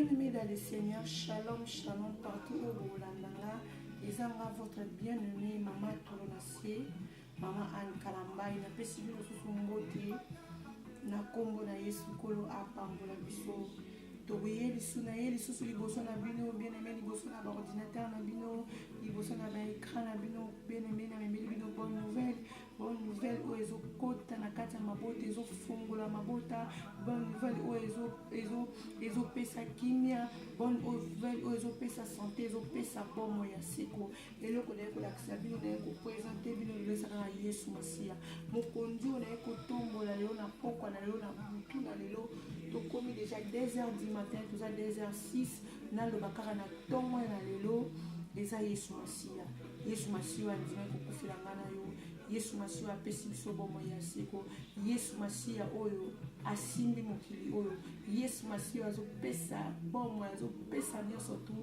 Bien-aimé dans le Seigneur, shalom, shalom partout où bolanda nga. Eza nga votre bien-aimé Mama Tolonasie, Mama Anne Kalambayi. Napesi bino susu mbote na kombo na Yesu Nkolo apambola biso. Tokoye lisusu na ye lisusu liboso na bino bien-aimé, liboso na ba ordinateur na bino, liboso na ba écran na bino bien-aimé, namemeli bino bonne nouvelle. Bonne nouvelle oyo ezokota na kati ya mabota, ezofongola mabota. Bonne nouvelle oyo ezopesa kimia. Bonne nouvelle oyo ezopesa santé, ezopesa bomoi ya seko. Eloko naye kolakisa bino, naye kopresente bino lelo, eza kaka Yesu Masiya, mokonzi oyo naye kotombola lelo na pokwa na lelo na butu na lelo. Tokomi déjà 2 heures du matin, toza 2 heures 6. Naloba kaka na ntongo na lelo, eza Yesu Masiya. Yesu Masiya andimaki kokufela ngai na yo. Yesu Masiya apesi biso bomoi ya seko. Yesu Masiya oyo asimbi mokili oyo. Yesu Masiya azopesa bomoi, azopesa nyonso tu.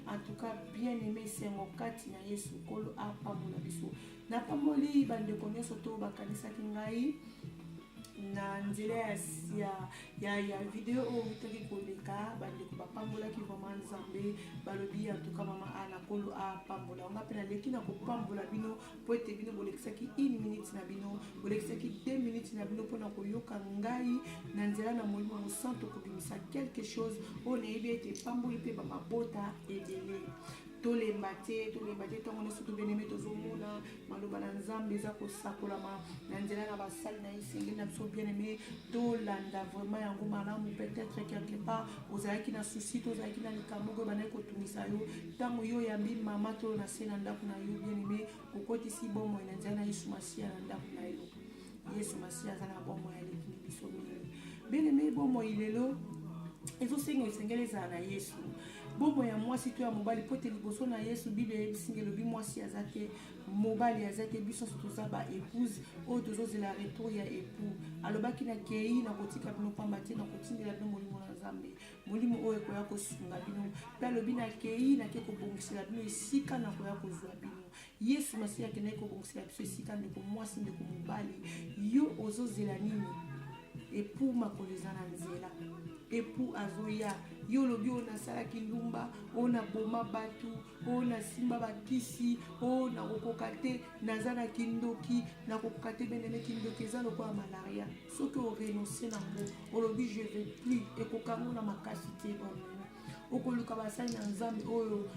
En tout cas, bien aimé, esengo kati na Yesu. Nkolo apambola biso. Napamboli bandeko nyonso to bakanisaki ngai na nzela ya video oyo outaki koleka. Bandeko bapambolaki vraiment Nzambe, balobi: "En tout cas, mama Ana, Nkolo apambola nga." Mpe naleki na kopambola bino po ete bino bolekisaki une minute na bino, bolekisaki 2 minutes na bino mpona koyoka ngai na nzela na Molimo Mosanto kobimisa quelque chose oyo nayebi ete epamboli mpe bamabota ebele. Tolemba te, tolemba te. Ntango nyonso tobeneme, tozomona maloba na Nzambe eza kosakolama na nzela na basali na ye. Esengeli na biso, bien aimé, tolanda vraiment yango malamu. Peut-être quelque part ozalaki na souci to ozalaki na likambo oyo bandaki kotungisa yo. Ntango yo oyambi mama to na se na ndako na yo, bien aimé, okotisi bomoi na nzela na Yesu Masiya na ndako na yo. Yesu Masiya aza na bomoi, aleki biso mingi. Bien aimé, bomoi lelo ezosenga, esengeli ezala na Yesu. Bomoi ya mwasi to ya mobali, po te liboso na Yesu, Bible eyebisinga, elobi mwasi aza te, mobali aza te, biso nyonso toza ba épouse oyo tozozela retour ya époux. Alobaki: "Nakei, nakotika bino pamba te, nakotindela bino Molimo na Nzambe, Molimo oyo ekoya kosunga bino." Mpe alobi: "Nakei, nake kobongisela bino esika, nakoya kozwa bino." Yesu Masiya akendaki kobongisela biso esika. Ndeko mwasi, ndeko mobali, yo ozozela nini? Époux makolo eza na nzela, époux azoya. Yo olobi: "Oyo nasalaki ndumba, oyo naboma bato, oyo nasimba bakisi, oyo nakokoka te, naza na kindoki, nakokoka te." Bien-aimé, kindoki eza lokola malaria. Soki orenonce nango, olobi: "Je vais plus", ekokango na makasi te. Bonene okoluka basali na Nzambe oyo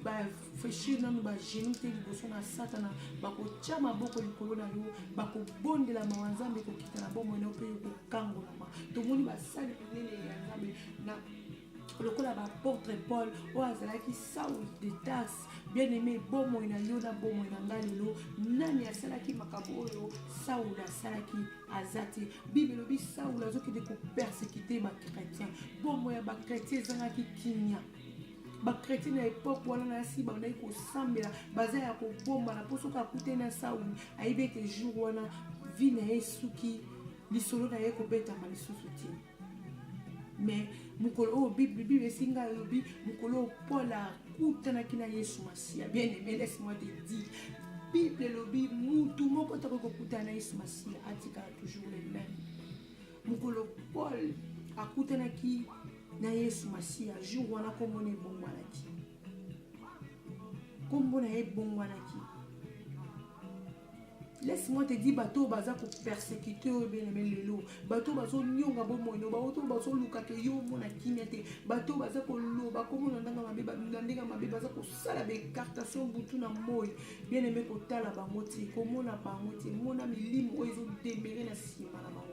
bafléchir nanu bagenou te liboso na Satana, bakotia maboko likolo na yo, bakobondela, mawa Nzambe ekokita na bomoi na yo mpe ekokangolama. Tomoni basali minene ya Nzambe na lokola baapôtre Paul oyo azalaki Saul de Tarse. Bien aimé, bomoi na yo na bomoi na ngai lelo, nani asalaki makambo oyo Saul asalaki? Aza te. Bible elobi Saul azokende kopersécuter bachrétien. Bomoi ya bachrétien ezangaki kimia. Bachrétien na époque wana na yasi bandaki kosambela, baza ya kobombana, mpo soki akutani na Saul, ayebi ete jour wana vie na ye esuki, lisolo na ye kobetama lisusu te. Mais mokolo oyo Bible esinga, elobi mokolo oyo Paul akutanaki na Yesu Masiya, bien aimé, laisse moi te dire, Bible elobi mutu moko takoki kokutana na Yesu Masiya atikala toujours le même. Mokolo Paul akutanaki na Yesu Masiya, jour wana nkombo na ebongwanaki, nkombo na ye ebongwanaki. Laisse-moi te dire, bato oyo baza kopersécuter oyo, bien-aimé, lelo bato oyo bazonionga bomoi no, bato oyo bazoluka ke yo omona kimia te, bato oyo baza koloba komona ndanga mabe, na ndenge mabe, baza kosala baincantation butu na moi, bien aimé, kotala bango te, komona bango te, mona milimo oyo ezodemeurer na nsima na bango.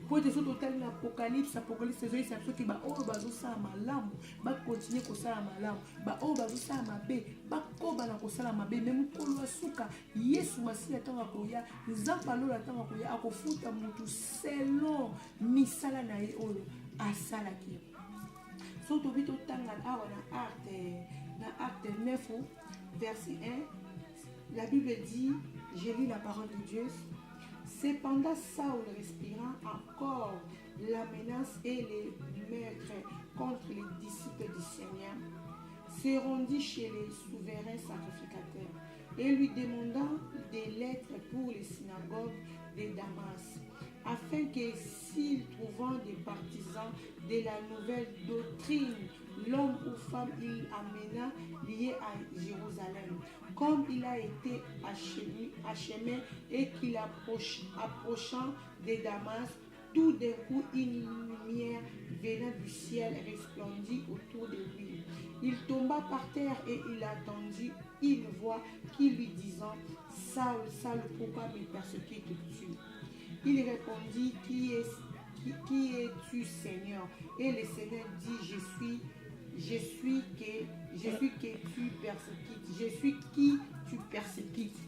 Po ete soki totali na Apocalypse, Apocalypse ezoyisa biso ke baoyo bazosala malamu bakontinue kosala malamu, baoyo bazosala mabe bakoba na kosala mabe. Mais mokolo ya suka, Yesu Masiya ntango akoya, Nzambe alola ntango akoya, akofuta motu selon misala na ye oyo asalaki. So tobi totanga awa na Acte 9 verset 1, la Bible dit, je lis la parole de Dieu: "Cependant, Saul, respirant encore la menace et les meurtres contre les disciples du Seigneur, se rendit chez les souverains sacrificateurs et lui demanda des lettres pour les synagogues de Damas." Afin que s'il trouvant des partisans de la nouvelle doctrine, l'homme ou femme, il amena lié à Jérusalem. Comme il a été achemin et qu'il approche, approchant de Damas, tout d'un coup une lumière venant du ciel resplendit autour de lui. Il tomba par terre et il attendit une voix qui lui disant, Saul, Saul, pourquoi me persécutes-tu Il répondit, Qui es, qui, qui es-tu, Seigneur Et le Seigneur dit, Je suis, je suis que, je suis que tu persécutes, je suis qui tu persécutes.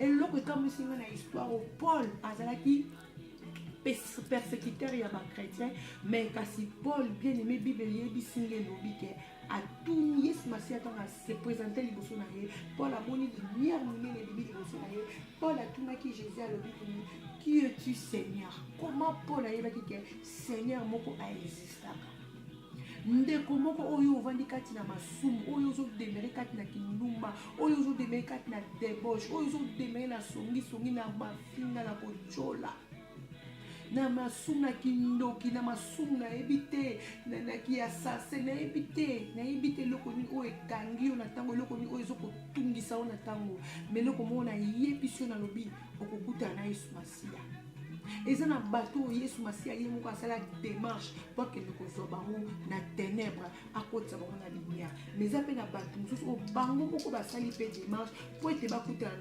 eloko ekamwisi nga na histoire oyo paul azalaki persécuteur ya bachrétien mais kasi paul bien aimé bible eyebisi nga elobi ke atuni yesu masiya ntango ase présente liboso na ye paul amoni lumière monene ebimi liboso na ye paul atunaki jésus alobi nini qui es-tu seigneur comment paul ayebaki ke seigneur moko aexistaka ndeko moko oyo ovandi kati na masumu oyo ozodemere kati na kindumba oyo ozodemere kati na debauche oyo ozodemere na songisongi na mafinga na kotyola na masumu na kindoki na masumu nayebi te na kiasase nayebi te nayebi te eloko nini oyo ekangi yo na ntango eloko nini oyo ezokotungisa yo na ntango ma eloko moko nayebisi yo nalobi okokutana na yesu masiya eza na bato oyo yesu masiya ye moko asala démarche mpo akende kozwa bango na ténèbre akotisa bango na lumière mais eza mpe na bato mosusu oyo bango moko basali mpe démarche mpo ete bakutana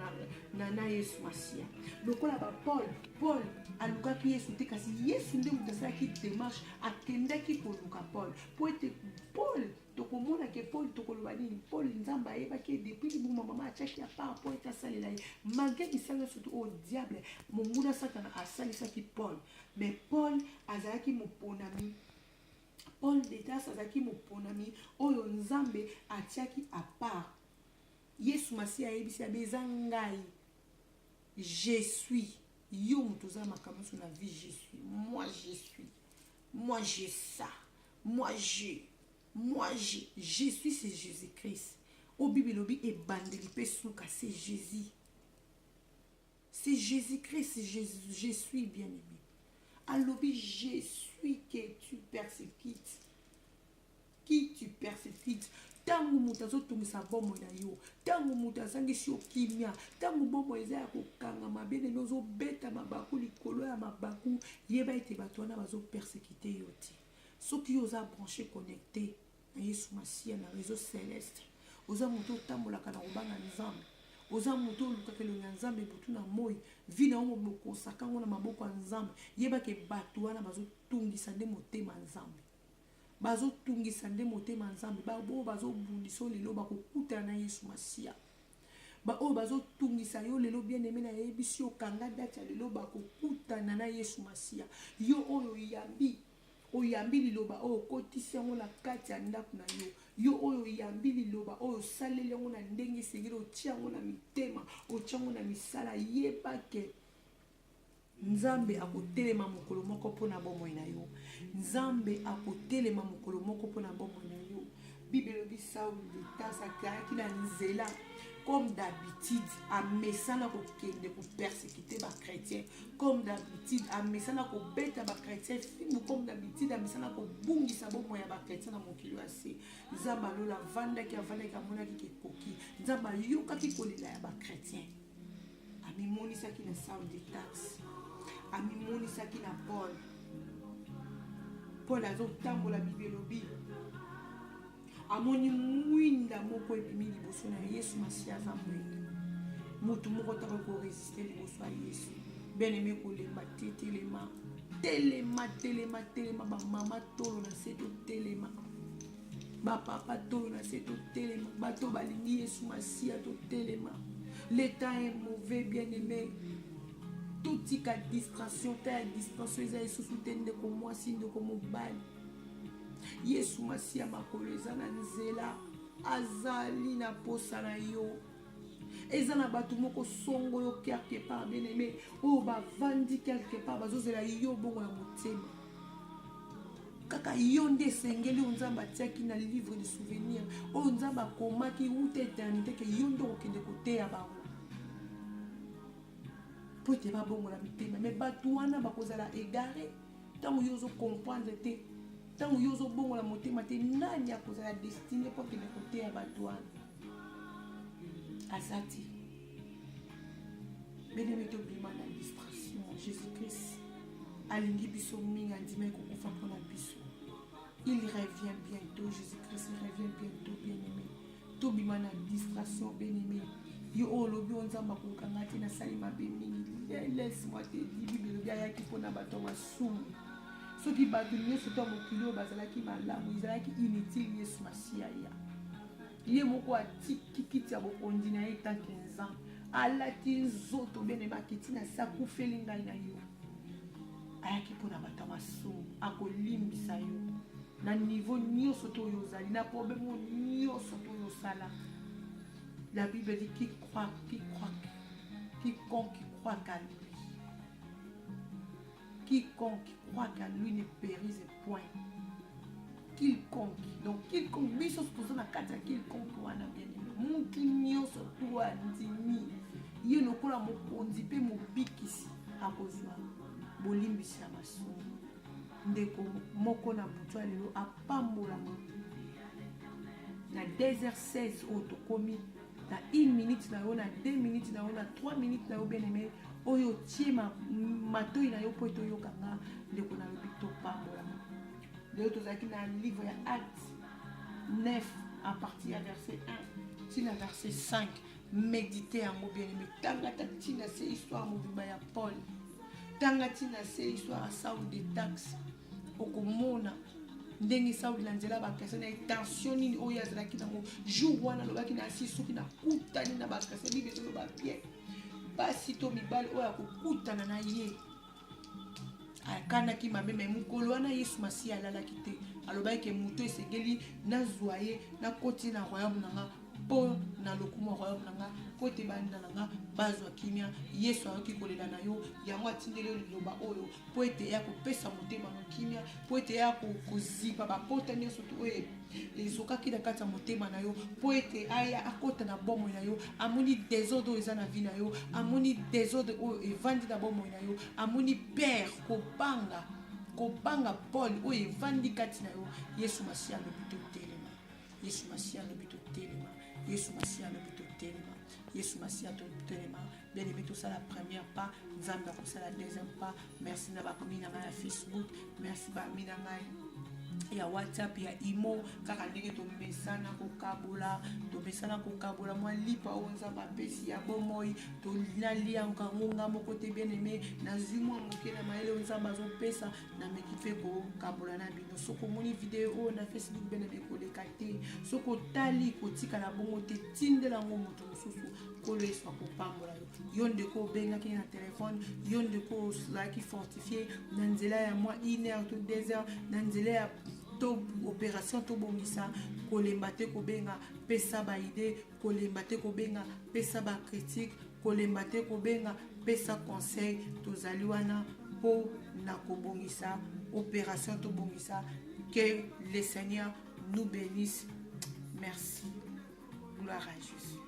na, na, na yesu masiya lokola ba paul paul alukaki yesu te kasi yesu nde moto asalaki démarche akendaki koluka paul mpo ete paul tokomona ke paul tokoloba nini paul nzambe ayebaki ye depuis libuma mama atiaki ya part mpo ete asalela ye malgré misala nyonso to oyo diable monguna satana asalisaki paul mais paul azalaki moponami paul de tarse azalaki moponami oyo nzambe atiaki à part yesu masiya ayebisi abe eza ngai je suis yo moto oza makambo nyonso na vie je suis moi je suis moi j'ai ça moi j'ai moi j'ai je suis c'est jésus christ oyo bible elobi ebandeli mpe suka c'est jésus c'est jésus christ je, je suis bien aimé alobi je suis que tu persécutes qui tu persécutes ntango moto azotungisa bomoi na yo ntango moto azangisi yo kimia ntango bomoi eza ya kokangama bien-aimé ozobeta mabaku likolo ya mabaku yeba ete bato wana bazopersécuter yo te soki yo oza branché connecté na yesu masiya na réseau céleste oza moto otambolaka na kobanga nzambe oza moto olukaka elongi ya nzambe butu na moi vie na yo mokosaka yango na maboko ya nzambe yebake bato wana bazotungisa nde motema nzambe bazotungisa nde motema nzambe baoyo bazobundisa yo lelo bakokutana na yesu masiya baoyo bazotungisa yo lelo bien aimé nayebisi yo kanga date ya lelo bakokutana na yesu masiya yo oyo oyambi oyambi liloba oyo okotisi yango na kati ya ndako na yo yo oyo oyambi liloba oyo osaleli yango na ndenge esengeli otia yango na mitema otia yango na misala yeba ke nzambe akotelema mokolo moko mpona bomoi na yo nzambe akotelema mokolo moko mpona bomoi na yo bible elobi saul de tarse azalaki na nzela comme d'habitude amesana kokende kopersécuter bachrétien comme d'habitude amesana kobeta bachrétien fimbu comme d'habitude amesana kobungisa bomoi ya bachrétien na mokili ya se nzambe alola avandaki avandaki amonaki kekoki nzambe ayokaki kolela ya bachrétien amimonisaki na saul de tarse amimonisaki na paul paul azotambola bible elobi amoni mwinda moko ebimi liboso na yesu masiya aza mwinda motu moko taka korésister liboso ya yesu bien aimé kolemba te telema telema telema telema bamama tolo na se totelema bapapa tolo na se totelema bato balingi yesu masiya totelema le temps est mauvais bien aimé totika distraction ta ya distraction eza lisusu te ndeko mwasi ndeko mobali yesu masiya makolo eza na nzela azali na posa na yo eza na bato moko songolo quelque part bien aimé oyo bavandi quelque part bazozela yo bongo na motema kaka yo nde esengeli oyo nzambe atiaki na livre de souvenir oyo nzambe akomaki wuta éternité ke yo nde okokende koteya bango. mpo ete babongola mitema. Me bato wana bakozala egare ntango yo ozokomprendre te, ntango yo ozobongola motema te, nani akozala destine mpo akende koteya bato wana? Aza te. Bien-aimé, tobima na distraction. Jésus-Christ alingi biso mingi, andimaki kokufa mpo na biso. Il revient bientôt. Jésus-Christ revient bientôt. Bien-aimé, tobima na distraction. Bien-aimé, yo oyo olobi oyo Nzambe akokanga te, nasali mabe mingi, laisse-moi te dire, Bible elobi ayaki mpona bato ya masumu. Soki bato nyonso to ya mokili oyo bazalaki malamu, ezalaki inutile Yesu Masiya ya ye moko atiki kiti ya bokonzi na ye tanke Nzambe, alati nzoto, bien-aimé, akiti na se, akufeli ngai na yo. Ayaki mpona bato ya masumu. Akolimbisa yo na niveau nyonso to oyo ozali na problème oyo nyonso to oyo osala. La Bible dit qui croit, qui croit, quiconque croit qu'à lui, quiconque croit qu'à lui ne périsse point. Quiconque, donc quiconque, biso toza na kati ya quiconque wana. Bien-aimé, mutu nyonso to andimi ye lokola mokonzi mpe mobikisi akozwa bolimbisi ya masumu. Ndeko moko na butu ya lelo apambolama na 2h16 oyo tokomi na 1 minute na yo, na 2 minutes na yo, na 3 minutes na yo. Bien aimé, oyo otie matoi na yo mpo ete oyoka nga, ndeko, nalobi topambolama. Lelo tozalaki na livre ya Acte 9 à partir ya verset 1 ntina verset 5. Médite yango, bien aimé. Tanga ata ntina se histoire mobimba ya Paul, tanga ntina se histoire ya Saul de Tarse. Okomona ndenge Sauli na nzela bachrétien na tension nini oyo azalaki nango jour wana. Alobaki na asi soki nakutani na bachrétien, Bible ezoloba bien, basi to mibali oyo akokutana na ye. Akanaki mabe, me mokolo wana Yesu Masiya alalaki te. Alobaki ke moto esengeli nazwa ye, nakoti na royaume na nga mpo na lokumu ya royaume na nga, mpo ete banda na nga bazwa kimia. Yesu ayoki kolela na yo, yango atindeli yo liloba oyo mpo ete ya kopesa motema no kimia, mpo ete ya kozipa bapota nyonso to oyo ezokaki na kati ya motema na yo, mpo ete aya akota na bomoi na yo. Amoni désordre oyo eza na vie na yo, amoni désordre oyo evandi na bomoi na yo, amoni peur, kobanga, kobanga Paul oyo evandi kati na yo. Yesu Masiya alobi totelema. Yesu Masiya alobi totelema. Yesu Masiya alobi totelema. Yesu Masiya, totelema. Bien aimé, tosala première pas, Nzambe akosala deuxième pas. Merci na baamis na ngai ya Facebook, merci baamis na ngai ya WhatsApp, ya Imo. Kaka ndenge tomesana kokabola, tomesana kokabola mwa lipa oyo Nzambe apesi ya bomoi, nalia yango nga moko te. Bien aimé, nazwi mwa moke na mayele oyo Nzambe azopesa, nameki mpe kokabola na bino. Soki omoni video oyo na Facebook, bien aimé, koleka te. Soki otali, kotikala bongo te, tindela yango moto mosusu. Nkolo Yesu akopambola yo. Yo ndeko obengaki na telefone, yo ndeko ozalaki fortifie na nzela ya mwa une heure to 2 heures na nzela ya to opération tobongisa, kolemba te kobenga, pesa baidées. Kolemba te kobenga, pesa bacritique. Kolemba te kobenga, pesa conseil. Tozali wana mpo na kobongisa opération tobongisa. Que le Seigneur nous bénisse. Merci, gloire à Jésus.